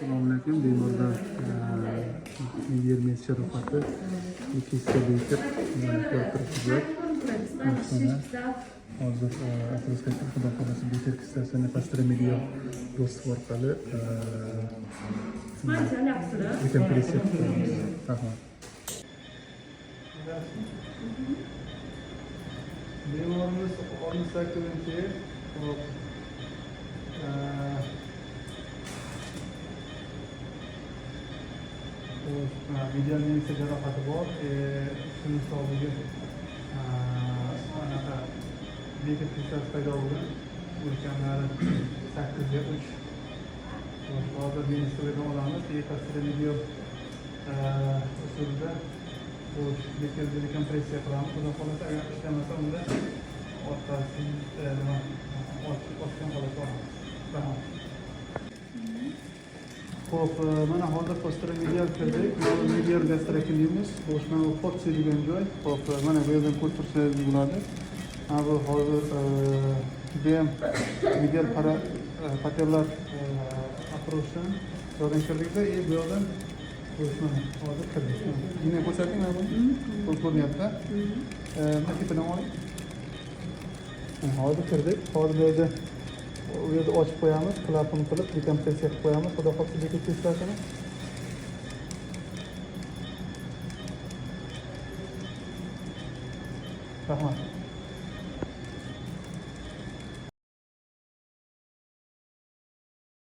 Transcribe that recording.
Assalomu alaykum. Bemorda medial jarohati, kista Beker ko'rib turibsizlar. Mana hozir artroskopik, xudo xohlasa, Beker kistasini posteromedial доступ orqali dekompressiya qilib qo'yamiz. Rahmat. Bemorimiz 68-yil. Hop. Xo'sh, medial menisk jarohati bor. Shuni hisobiga anaqa Beker kistasi paydo bo'lgan. O'lchamlari 8 ga 3. Xo'sh, hozir menisklardan olamiz. И posteromedial usulda, xo'sh, Beker dekompressiya qilamiz. Xudo xohlasa, agar ishlamasa, unda orqasi nima ochgan holatda olamiz. Rahmat. Xo'p, mana hozir posteromedial kirdik. Mana bu medial gastrocnemius. Xo'sh, mana bu Potsi degan joy. Xo'p, mana bu yerdan ko'rib tursangiz bo'ladi. Mana bu hozir judayam medial para patellar approachdan bu yoqdan kirdikda, и bu yoqdan, xo'sh, mana hozir kirdik. Yine ko'rsating mana buni. Bu ko'rinyapti. Mana tepadan oling. Mana hozir kirdik. Hozir bu yerda ochib qo'yamiz, klapan qilib dekompressiya qilib qo'yamiz. Xudo xohlasa, Beker kistasini. Rahmat.